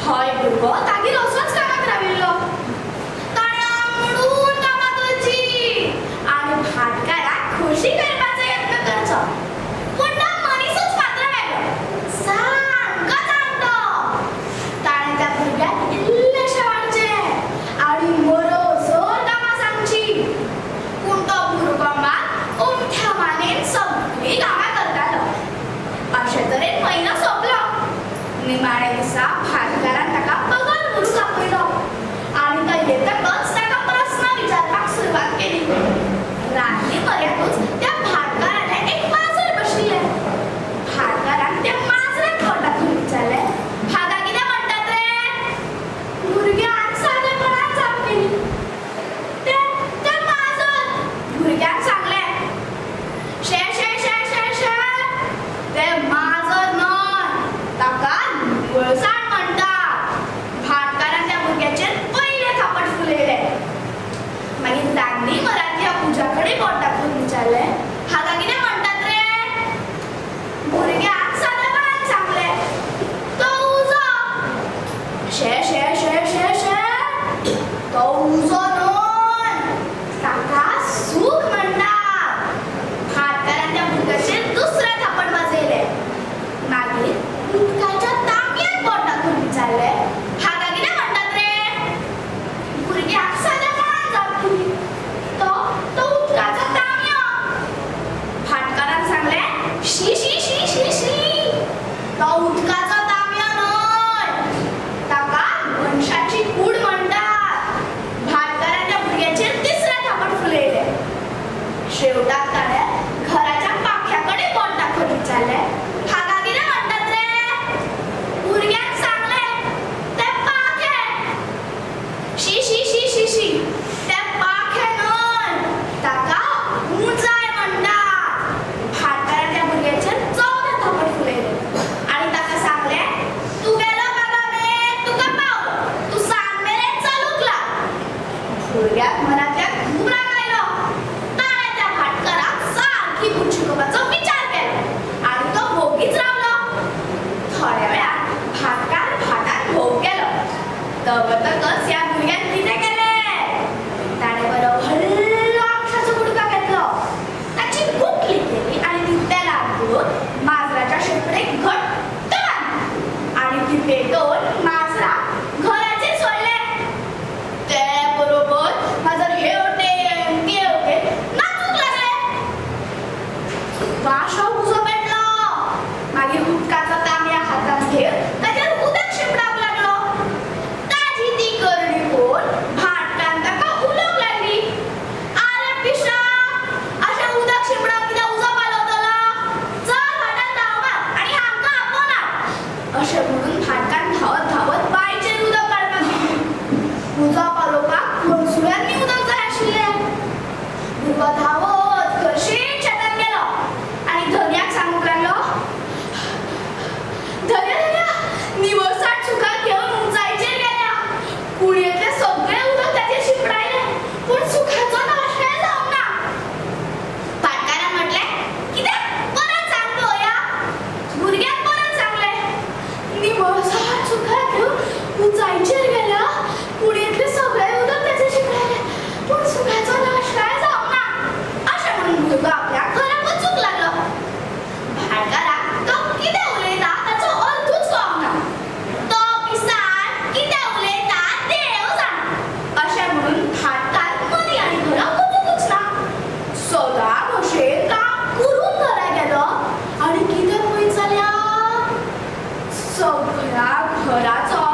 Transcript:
हय भुरगो तागेर असोच कामाक राविल्लो. ताणें आंगडून कामां करची आनी भाटकाराक खोशी करपाचो यत्न करचो. पूण तो मनीसूच मात्र वेगळो, सामको जाणटो. ताणें त्या भुरग्याक इल्लेशें वाडचें आनी मरोसर कामां सांगची. पूण तो भुरगो मात उमथ्या मानेन सगळीं कामां करतालो. अशे तरेन म्हयनो सोंपलो. निमाण्या दिसा भाटकारान ताका पगार व्हरूंक आपयलो आनी तो येतकच ताका प्रस्न विचारपाक सुरवात केली. रान्नी म्हऱ्यातूच त्या भाटकारालें एक माजर बशिल्लें. भाटकारान त्या माजराक बोट दाखोवन विचारलें, हाका कितें म्हणटात रे? भुरग्यान सादेपणान जाप केली, तें माजर. भुरग्यान सांगलें, शे शे शे शे शे, तें माजर न्हय, ताका निवळसाण म्हणटात. भाटकारान त्या भुरग्याचेर पयलें थापट फुलयलें. मागीर रान्नी म्हऱ्यांतल्या उज्या कडेन बोट दाखोवन विचारलें, हाका कितें म्हणटात रे? भुरग्यान सादेपणान सांगलें, तो उजो. शे शे शे शे शे, तो उजो न्हय, ताका सूख म्हणटात. भाटकारान त्या भुरग्याचेर दुसरें थापट वाजयलें. मागीर उदकाच्या तांबयाक बोट दाखोवन विचारलें, हाका कितें म्हणटात रे? भुरग्याक सादेपणान जाप दिली, तो उदकाचो तांबयो. भाटकारान सांगलें, शी शी शी शी शी, तो उदकाचो तांबयो न्हय, ताका मनशाची कूड म्हणटात. भाटकारान त्या भुरग्याचेर तिसरें थापट फुलयलें. शेवटाक ताणें घराच्या पाख्या कडेन बोट दाखोवन विचारलें, हाका कितें म्हणटात रे? भुरग्यान सांगलें, तें पाखें. शी शी शी शी शी, तें पाखें न्हय, ताका उंचाय म्हणटात. भाटकारान त्या भुरग्याचेर चवथें थापट फुलयलें आनी ताका सांगलें, तूं गेलो बागा मेरेन तुका पावलो, तूं सांज मेरेन चलूंक लाग. भुरग्याक मनांतल्यान खूब राग आयलो. ताणें त्या भाटकाराक सारकी गूण शिकोवपाचो विचार केलो आनी तो वोगीच रावलो. थोड्या वेळान भाटकार भाटान भोंवूंक गेलो. तवतकच ह्या भुरग्यान कितें केलें? ताणें बरो व्हडलो आंगशाचो कुडको घेतलो, ताची गुटली केली आनी ती तेलान बुडोवन माजराच्या शेंपडेक घट्ट बांदली आनी ती पेटोवन माजराक घराचेर सोडलें. ते बरोबर माजर हे वटेन ते वटेन नाचूंक लागलें. वांशो उजो पेटलो. मागीर उदकाचो तांबया हातांत घेवन ताचेर उदक शिंपडावंक लागलो. ताजी ती करणी पळोवन भाटकान्न ताका उलोवंक लागली, आरे पिशा, अशें उदक शिंपडावन कित्याक उजो पालवतलो? चल भाटान धांव मार आनी आमकां आपोवनात. अशें म्हणून भाटकान्न धांवत धांवत बांयचेर उदक काडपाक गेली. उजो पालोवपाक कळसुल्यांनी उदक जाय आशिल्लें. भुरगो धांवत खर्शेत शेतांत गेलो आनी धनयाक सांगूंक लागलो, धन्या धन्या, निवळसाण सुखाक घेवन उंचायचेर गेल्या. कुळयेंतलें सगळें उदक ताचेर शिंपडायलें, पूण सुखाचो नाश कांय जावंक ना. भाटकारान म्हटलें, कितें परत सांग पळोवया. भुरग्यान परत सांगलें, निवळसाण सुखाक घेवन उंचायचेर गेल्या, कुडयेंतलें सगळें उदक ताचेर शिंपडायलें, पूण सुखाचो नाश कांय जावंक ना. अशें म्हणून भुरगो आपल्या घरा वचूंक लागलो. भाटकाराक तो कितें उलयता ताचो अर्थूच कळोंक ना. तो पिसान कितें उलयता देव जाणा. अशें म्हणून भाटकार मदीं आनी घरा वचुंकूच ना. सदां भशेन काम करून घरा गेलो आनी कितें पळयत जाल्यार सगळ्या घराचो